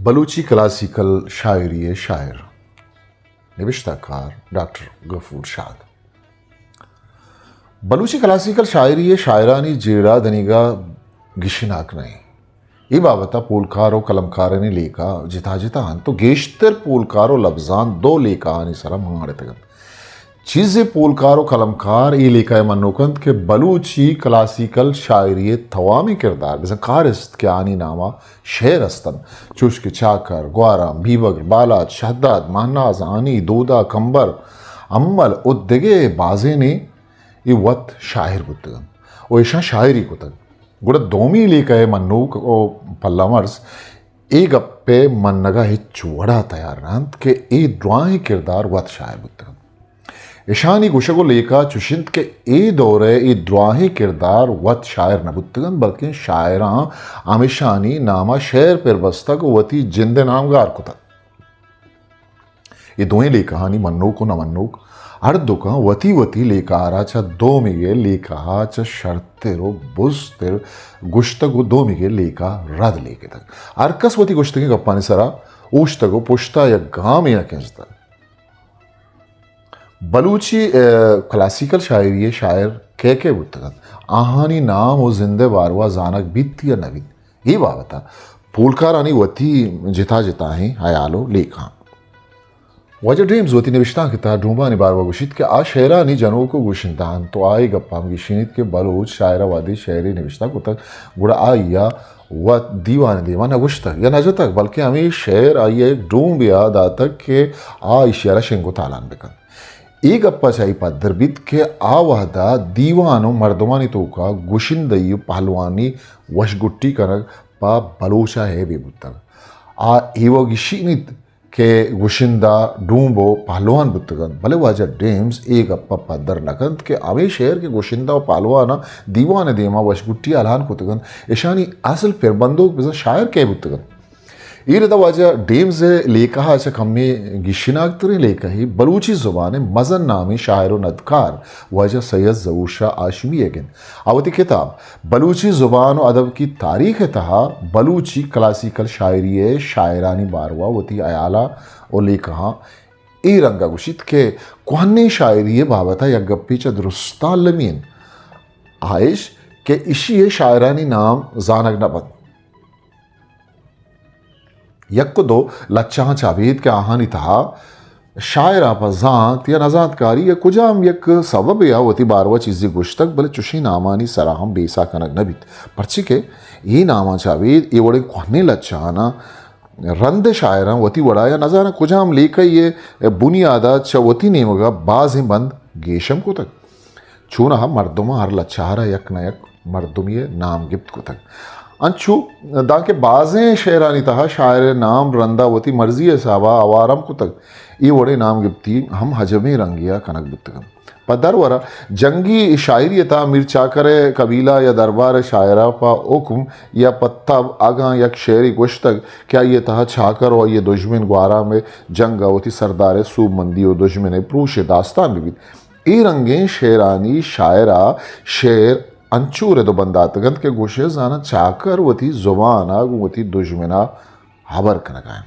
بلوچی کلاسیکل شاعری ءِ شاعر۔ نبشتہ کار ڈاکٹر غفور شاد۔ بلوچی کلاسیکل شاعری ءِ شاعرانی جیڑہ دنیگا گشناک نہ ایں۔ اے بابت ءَ پولکار ءُ قلمکارانی لیکہ جتا جتا انت ءُ گیشتر پولکار ءُ لبزانت دو لیکہانی سرا مانڑتگ انت۔ چیزے پولکار ءُ قلمکار اے لیکہ ءَ منوک انت کہ بلوچی کلاسیکل شاعری ءِ توامیں کردار، بزاں کارست کہ آنی نام ءَ شعر است انت، چوش کہ چاکر، گوارام، بیبگر، بالاچ، شہداد، مہناز، آنی، دودا، کمبر، امل ءُ دگہ بازینے، اے وت شاعر بوتگ انت ءُ ایشاں شاعری کتگ۔ گڑا دومی لیکہ ءِ منوک ءُ پلہ مرز اے گپ ءِ منگ ءَ ہچ وڑا تیار نہ انت کہ اے دراہیں کردار وت شاعر بوتگ انت۔ اشانی گوشگ ءُ لیکہ چش انت کہ اے دور ءَ اے دراہیں کردار وت شاعر نہ بوتگ انت، بلکیں شاعراں ہمیشانی نام ءَ شعر پر بستگ ءُ وتی جند ءِ نام گار کتگ۔ اے دوئیں لیکہانی منوک ءُ نہ منوک ہر دکاں وتی وتی لیکہ ءَ را چہ دومیگ ءِ لیکہ ءَ چہ شرتر ءُ بزتر گوشتگ ءُ دومیگ ءِ لیکہ رد لیکتگ۔ ہر کس وتی گوشتگیں گپانی سرا اوشتگ ءُ پشتا یک گامے نہ کنزتگ۔ بلوچی، ءَ، کلاسیکل شاعری ءِ شاعر کئے کئے بوتگ انت؟ آہانی نام ءُ زند ءِ باروا زانگ بیت یا نہ بیت؟ اے بابت ءَ پولکارانی وتی جتا جتائیں ہیال ءُ لیکہ انت۔ واجہ ڈیمز وتی نبشتانک ءِ تہا ڈومبانی باروا گوشیت کہ آ شعرانی جنوک ءُ گوشندہ انت ءُ آ اے گپ ءَ ہم گیشینیت کہ بلوچ شاعر ءَ وہدے شعرے نبشتہ کتگ، گڑا آئی ءَ وت دیوان ءِ دیما نہ گوشتگ یا نہ جتگ، بلکیں ہمے شعر آئی ءَ یک ڈومبے ءَ داتگ کہ آ ایشی ءَ را شنگ ءُ تالان بہ کنت۔ اے گپ ءَ چہ اے پدر بیت کہ آ وہد ءَ دیوان ءُ مردمانی توکا گشندہی ءُ پہلوانی وشگٹی کنگ پہ بلوچ ءَ عیبے بوتگ۔ آ ایوک گیشینیت کہ گشندہ ڈومب ءُ پہلوان بوتگ انت، بلے واجہ ڈیمز اے گپ ءَ پدر نہ کنت کہ ہمے شعر کہ گشندہ ءُ پہلواناں دیوان ءِ دیما وشگٹی ءَ الہان کتگ انت، اشانی اصل پربندوک بزاں شاعر کئے بوتگ انت۔ اے ردا واجہ ڈیمز ءِ لیکہ ءَ چہ کمے گیشیناکتریں لیکہے بلوچی زبان ءِ مزن نامیں شاعر ءُ ندکار واجہ سید ظہور شاہ ہاشمی ئیگ انت۔ آ وتی کتاب بلوچی زبان و ادب کی تاریخ ءِ تہا بلوچی کلاسیکل شاعری ءِ شاعرانی باروا وتی ہیالاں و لیکہاں اے رنگ ءَ گوشیت کہ کوہنیں شاعری ءِ بابت ءَ یک گپے چہ درستاں المی انت، آ ایش کہ ایشی ءِ شاعرانی نام زانگ نہ بنت۔ یک و دو لچہاں چہ ابید کہ آہانی تہا شاعر ءَ پہ زانت یا نزانتکاری یا کجام یک سببے ءَ وتی باروا چیزے گوشتگ، بلے چشیں نامانی سرا ہم بیسہ کنگ نہ بیت، پرچی کہ اے ناماں چہ ابید اے وڑیں کوہنیں لچہاناں رند ءِ شاعراں وتی وڑا یا نزاناں کجام لیکہے ءِ بنیاد ءَ چہ وتی نیمگ ءَ بازیں بند گیش ہم کتگ۔ چوناہا مردماں ہر لچہ ءَ را یک نہ یک مردمے ءِ نام گپت کتگ۔ انچو دانکہ بازیں شعرانی تہا شاعر ءِ نام رندا وتی مرضی ءِ حساب ءَ ہوار ہم کتگ، اے وڑیں نام گپتی ہم عجبیں رنگے ءَ کنگ بوتگ انت۔ پہ درور ءَ جنگی شاعری ءِ تہا میر چاکر ءِ قبیلہ یا دربار ءِ شاعر ءَ پہ حکم یا پہ تب اگاں یک شعرے گوشتگ کہ آئی ءِ تہا چاکر و آئی ءِ دژمن گوارام ءِ جنگ ءَ وتی سردار ءِ سوبمندی و دژمن ءِ پروش ءِ داستان بہ بیت، اے رنگیں شعرانی شاعر ءَ شعر انچو رد و بند داتگ انت کہ گوشئے زاناں چاکر وتی زبان ءَ گوں وتی دژمن ءَ ہبر کنگ ءَ انت۔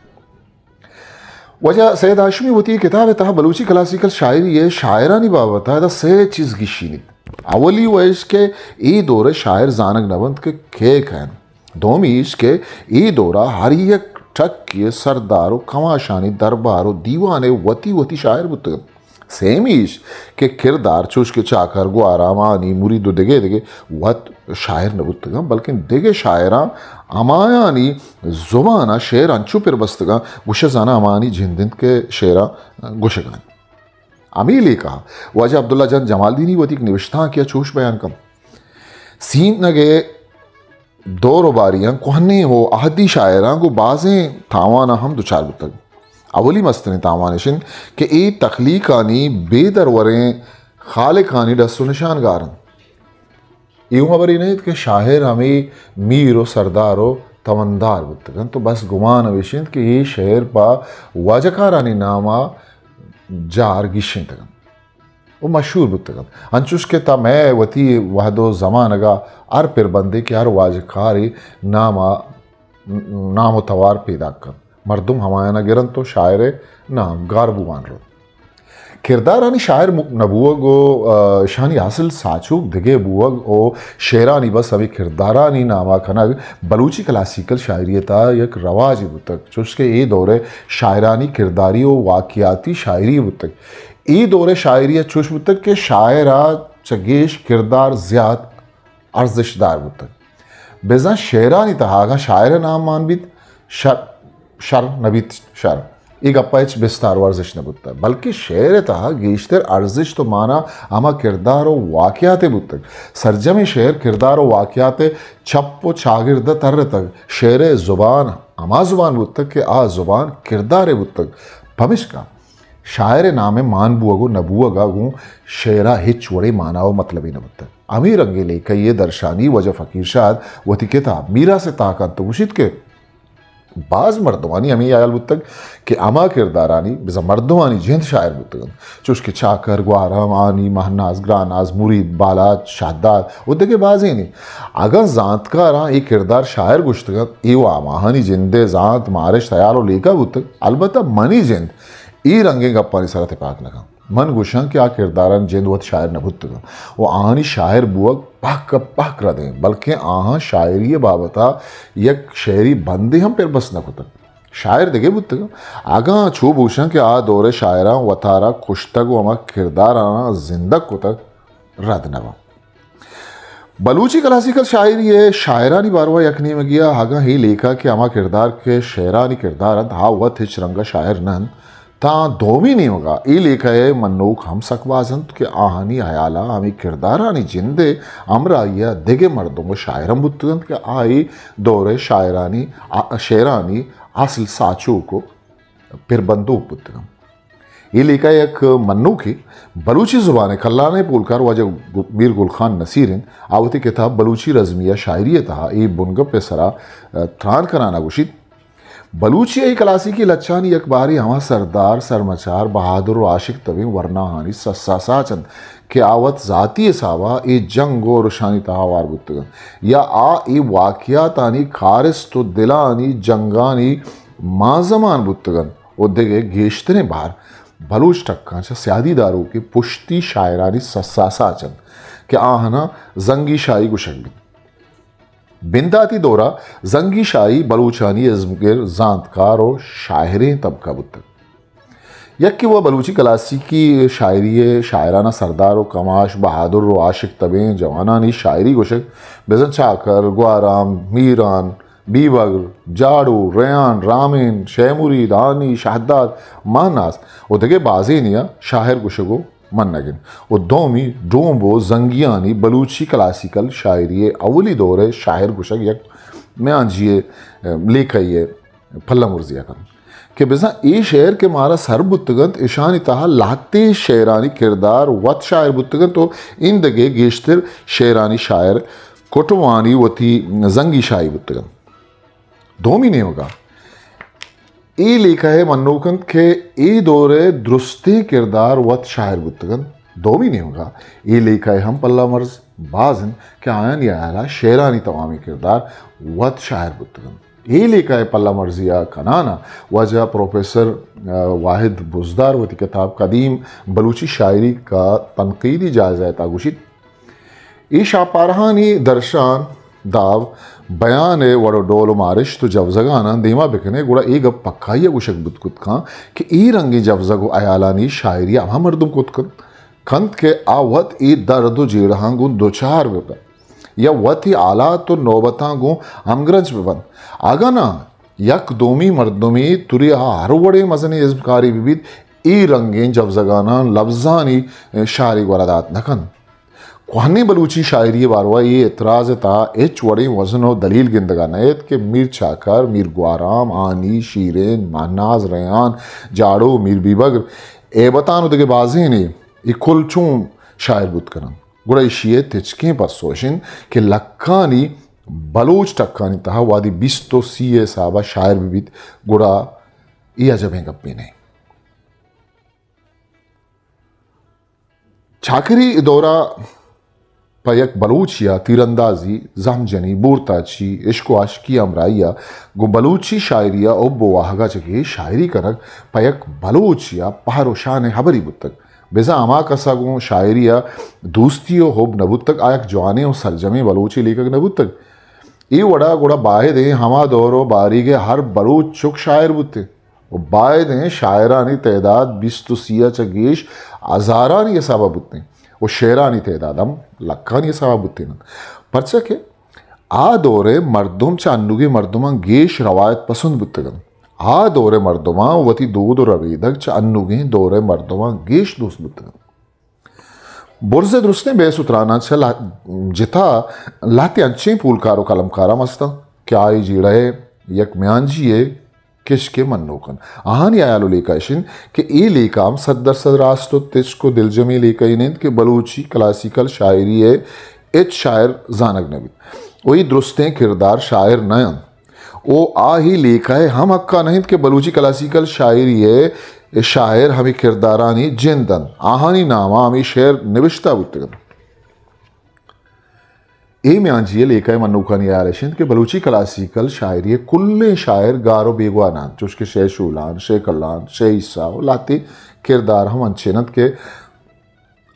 واجہ سید ہاشمی وتی کتاب ءِ تہا بلوچی کلاسیکل شاعری ءِ شاعرانی بابت ءَ ادا سئے چیز گیشینیت۔ اولی و ایش کہ اے دور ءِ شاعر زانگ نہ بنت کہ کئے کئے انت۔ دومی ایش کہ اے دور ءَ ہر یک ٹکے ءِ سردار و کماشانی دربار و دیوان ءِ وتی وتی شاعر بوتگ انت۔ سیمی ایش کہ کردار چوش کہ چاکر، گوارام، ہانی، مرید و دگہ دگہ وت شاعر نہ بوتگ انت، بلکن دگہ شاعراں ہمایانی زبان ءَ شعر انچو پر بستگ انت، گوشئے زاناں ہمایانی جند انت کہ شعراں گوشگ ءَ انت۔ ہمے لیکہ ءَ واجہ عبداللہ جان جمالدینی وتی یک نبشتانکے ءَ چوش بیان کنت، سینگ ءِ دور و باریاں کوہنیں و اہدی شاعراں گوں بازیں تاواناں ہم دچار بوتگ۔ اولی مستریں تاوان اش انت کہ اے تخلیقانی بے دروریں خالقانی ڈس و نشان گار انت۔ اے اوں ہبرے نہ انت کہ شاعر ہمے میر و سردار و تمندار بوتگ انت و بس گمان ہمیش انت کہ اے شعر پہ واجکارانی نام ءَ جار گیشینتگ انت و مشہور بوتگ انت۔ انچوش کہ تاں مئے وتی وہد و زمانگ ءَ ہر پربندے کہ ہر واجکارے نام ءَ، نام و توار پیداک کنت۔ مردم ہمایانا گرنت و شاعر نامگار بوان رند۔ کردارانی شاعر م-، نبوگ و، آ، اشانی اصل ساچوک دگہ بوگ و شعرانی بس ہمے کردارانی ناما کنگ بلوچی کلاسیکل شاعری تہا یک رواجے بوتگ، چوشکہ اے دور شاعرانی کرداری و واقعاتی شاعری بوتگ۔ اے دور شاعری چوش بوتگ کہ شاعر چہ گیش کردار زیات ارزشت دار بوتگ۔ بزاں شعرانی تہا اگاں شاعر نام مان بیت، شر، شر نہ بیت شر۔ اے گپ ء ہچ بستار و ارزشت نہ بوتگ، بلکہ شعر ء تہا گیشتر ارزشت و مانا ہما کردار و واقعات ء بوتگ۔ سرجمیں شعر کردار و واقعات ء چپ و چاگرد ء ترتگ۔ شعر ء زبان ہما زبان بوتگ کہ آ زبان کردار ء بوتگ۔ پمشکا شاعر ء نام ء مان بوگ و نہ بوگ ء گوں شعر ء ہچ وڑیں مانا و مطلبے نہ بوتگ۔ ہمے رنگیں لیکہی ء درشانی واجہ فقیر شاد وتی کتاب میراث ء تہا کنت و گوشیت کہ باز مردمانی ہمے ہیال بوتگ کہ ہما کردارانی بزاں مردمانی جند شاعر بوتگ انت، چوش کہ چاکر، گوہرام، ہانی، مہناز، گراناز، مرید، بالاچ، شہداد و دگہ بازینے۔ اگاں زانتکاراں اے کردار شاعر گوشتگ انت، اے و ہماہانی جند ء زانت، مارشت، ہیال و لیکہ بوتگ، البتہ منی جند اے رنگیں گپانی سرا تپاک نہ کنت۔ من گوشاں کہ آ کردارانی جند وت شاعر نہ بوتگ انت و آہانی شاعر بوگ پہک ء پہک ردیں، بلکیں آہاں شاعری ء بابت ء یک شعری بندے ہم پربست نہ کتگ۔ شاعر دگہ بوتگ انت۔ اگاں چو بوشاں کہ آ دور ء شاعراں وتارا کشتگ و ہما کرداراناں زندگ کتگ، رد نہ باں۔ بلوچی کلاسیکل شاعری ء شاعرانی باروا یک نیمگی ء اگاں اے لیکہ کہ ہما کردار کہ شعرانی کردار انت، آ وت ہچ رنگ ء شاعر نہ انت، تاں دومی نیمگ ء اے لیکہ ء منوک ہم سک باز انت کہ آہانی ہیال ء ہمے کردارانی جند ء ہمراہی ء دگہ مردم و شاعر ہم بوتگ انت کہ آ اے دور ء شاعرانی، آ، شعرانی اصل ساچوک و پربندوک بوتگ انت۔ اے لیکہ ء یک منوکے بلوچی زبان ء کلانیں پولکار واجہ گ-، میر گل خان نصیر انت۔ آ وتی کتاب بلوچی رزمی ء شاعری ء تہا اے بنگپ ء سرا، ء، تران کنان ء گوشیت، بلوچی ء اے کلاسیکی لچھانی یک بارے ہما سردار، سرمچار، بہادر و عاشق تبیں ورناہانی سسا ساچ انت کہ آ وت ذاتی حساب ء اے جنگ و ارشانی تہا ہوار بوتگ انت یا آ اے واقعاتانی کارست و دلانی جنگانی مانزمان بوتگ انت و دگہ گیشتریں بار بلوچ ٹکاں چہ سیادی داروکیں پشتی شاعرانی سسا ساچ انت کہ آہاناں زنگی شاہی گوشگ بیت۔ بنداتی دورا زنگی شاہی بلوچانی ازمگر زانتکار و شاعریں طبقہ بوتگ۔ یکے و بلوچی کلاسیکی شاعری ء شاعرانہ سردار و کماش، بہادر و عاشق تبیں جوانانی شاعری گوشگ، بزاں چاکر، گوارام، میران، بیبگر، جاڑو، ریان، رامین، شے مرید، ہانی، شہداد، مہناز و دگہ بازینیا شاعر گوشگ و منگ انت و دومی ڈومب و زنگیانی بلوچی کلاسیکل شاعری ء اولی دور ء شاعر گوشگ یک میانجی ء لیکہی ء پلہ مرزی ء کنت کہ بزاں اے شعر کہ مارا سر بوتگ انت، اشانی تہا لہتے شعرانی کردار وت شاعر بوتگ انت و ایندگہ گیشتر شعرانی شاعر کٹوانی وتی زنگی شاہی بوتگ انت۔ دومی نیمگا اے لیکہ ء منوک انت کہ اے دور ء درستیں کردار وت شاعر بوتگ انت۔ دومی نیمگا اے لیکہ ء ہم پلہ مرز باز انت کہ آیانی ہیالا شعرانی توامیں کردار وت شاعر بوتگ انت۔ اے لیکہ ء پلہ مرزی ء کنان ء واجہ پروفیسر، ء، واحد بزدار وتی کتاب قدیم بلوچی شاعری کا تنقیدی جائزہ ء تہا گوشیت، اے شاپارہانی درشان داب بیان ء وڑ و ڈول و مارشت و جوزگاناں دیما بکنے، گڑا اے گپ پکائی ء گوشگ بوت کت کن کہ اے رنگیں جوزگ و ہیالانی شاعری ہما مردم کت کن-، کنت کہ آ وت اے درد و جیڑہاں گوں دوچار بہ بنت یا وت اے حالات و نوبتاں گوں ہمگرنچ بہ بنت۔ اگاں ناں یک دومی مردمے ترے آ ہر وڑیں مزنیں ازمکارے بہ بیت، اے رنگیں جوزگاناں لبزانی شاعری گورا دات نہ کنت۔ کوہنیں بلوچی شاعری ء باروا اے اعتراض ء تہا ہچ وڑیں وزن و دلیل گندگا نئیت کہ میر چاکر، میر گوارام، ہانی، شیرین، مہناز، ریحان، جاڑو، میر بیبگر، ایبتان و دگہ بازینے اے کل چون شاعر بوت کننت؟ گڑا ایشی ء تچکیں پسو اش انت کہ لکھانی بلوچ ٹکانی تہا وہدے بیست و سی ء حسابا شاعر بہ بیت، گڑا اے عجبیں گپے نہ انت۔ چاکری دورا پہ یک بلوچے ءَ تیراندازی، زہم جنی، بورتاچی، عشق و عاشقی ءِ ہمراہی ءَ گوں بلوچی شاعری ءِ حب و واہگ ءَ چہ گیش شاعری کنگ پہ یک بلوچے ءَ پہر و شان ءِ ہبرے بوتگ۔ بزاں ہما کس ءَ گوں شاعری ءَ دوستی و حب نہ بوتگ، آ یک جوانیں و سرجمیں بلوچے لیکگ نہ بوتگ۔ اے وڑ ءَ گڑا باید ایں ہما دور و باریگ ءِ ہر بلوچ چک شاعر بوتیں۔ و باید ایں شاعرانی تعداد بیست و سی ءَ چہ گیش ہزارانی حساب ءَ بوتیں و شعرانی تعداد ہم لکھانی حساب ءَ بوتیں انت۔ پرچا کہ آ دور ءِ مردم چہ انوگیں مردماں گیش روایت پسند بوتگ انت۔ آ دور ءِ مردماں وتی دود و ربیدگ چہ انوگیں دور ءِ مردماں گیش دوست بوتگ انت۔ برز ءِ درستیں بحث و تراناں چہ لہ-، جتا لہتے انچیں پولکار و قلمکار ہم است انت کہ آئی جیڑہ ءِ یک میانجی ءِ کشک ءِ منوک انت۔ آہانی ہیال و لیکہ اش انت کہ اے لیکہ ہم صد درصد راست و تچک و دلجمیں لیکہ اے نہ انت کہ بلوچی کلاسیکل شاعری ءِ ہچ شاعر زانگ نہ بیت و اے درستیں کردار شاعر نہ انت۔ و آ اے لیکہ ءِ ہم حق ءَ نہ انت کہ بلوچی کلاسیکل شاعری ءِ شاعر ہمے کردارانی جند انت۔ آہانی نام ءَ ہمے شعر نبشتہ بوتگ انت۔ اے میانجی ءِ لیکہ ءِ منوکانی ہیال اش انت کہ بلوچی کلاسیکل شاعری ءِ کلیں شاعر گار و بیگواہ نہ انت، چوش کہ شے شولان، شے کلان، شے عیسیٰ و لہتے کردار ہم انچیں انت کہ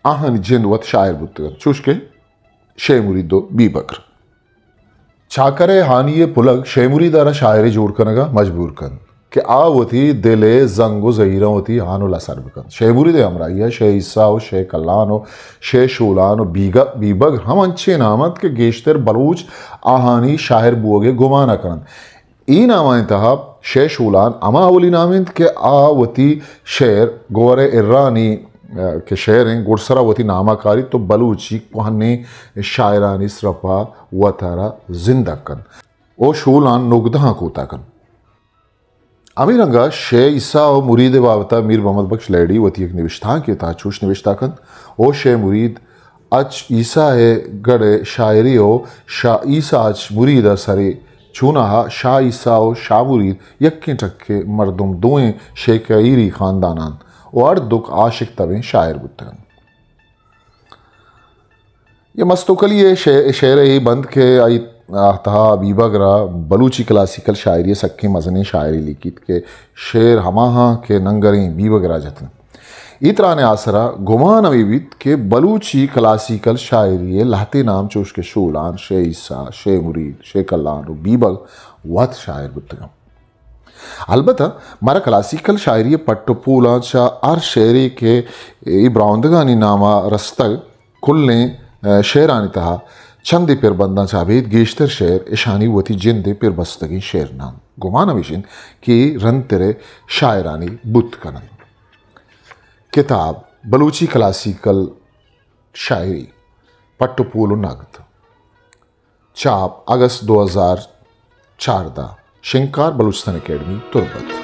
آہانی جند وت شاعر بوتگ انت، چوش کہ شے مرید و بیبگر۔ چاکر ءِ ہانی ءِ پلگ شے مرید ءَ را شاعرے جوڑ کنگ ءَ مجبور کنت کہ آ وتی دل ءِ زنگ و زہیراں وتی ہان و لسر بکنت۔ شے مرید ءِ ہمراہی ءَ شے عیسیٰ و شے کلان و شے شولان و بیگ-، بیبگر ہم انچیں نام انت کہ گیشتر بلوچ آہانی شاعر بوگ ءِ گمان ءَ کننت۔ اے نامانی تہا شے شولان ہما اولی نام انت کہ آ وتی شعر گوہر ءِ ارانی، ءَ، کہ شعر انت، گڈسرا وتی نام ءَ کاریت و بلوچی کوہنیں شاعرانی سرپ ءَ وتارا زندگ کنت و شولان نگدہاں کوتاہ کنت۔ ہمے رنگ ءَ شے عیسیٰ و مرید ءِ بابت ءَ میر محمد بخش لہڑی وتی یک نبشتانکے ءِ تہا چوش نبشتہ کنت، او شے مرید اچ عیسیٰ ءِ گڑ ءِ شاعری و شاہ عیسیٰ اچ مرید ءِ سرے چوناہا شاہ عیسیٰ و شاہ مرید یکیں ٹک ءِ مردم دوئیں شیکہیری خاندان انت و ہر دک عاشق تبیں شاعر بوتگ انت۔ یہ مستوکلی ءِ شے-، شعر ءِ اے بند کہ آئی تہا بیبگر ءَ بلوچی کلاسیکل شاعری ءِ سکیں مزنیں شاعرے لیکیت کہ شعر ہماہاں کہ ننگریں بیبگر ءَ جت انت۔ اے تران ءِ آسرا گمان ہمے بیت کہ بلوچی کلاسیکل شاعری ءِ لہتے نام چوش کہ شولان، شے عیسیٰ، شے مرید، شے کلان و بیبگر وت شاعر بوتگ انت۔ البتہ مارا کلاسیکل شاعری ءِ پٹ و پولاں چہ ہر شعرے کہ اے براہندگانی نام ءَ رستگ، کلیں، ءَ، شعرانی تہا چندے پربنداں چہ ابید گیشتر شعر اشانی وتی جند ءِ پربستگیں شعر نہ انت۔ گمان ہمیش انت کہ اے رندتر ءِ شاعرانی بوت کن انت۔ کتاب بلوچی کلاسیکل شاعری، پٹ و پول و نگد۔ چاپ اگست دو ہزار چاردہ۔ شنگکار بلوچستان اکیڈمی تربت۔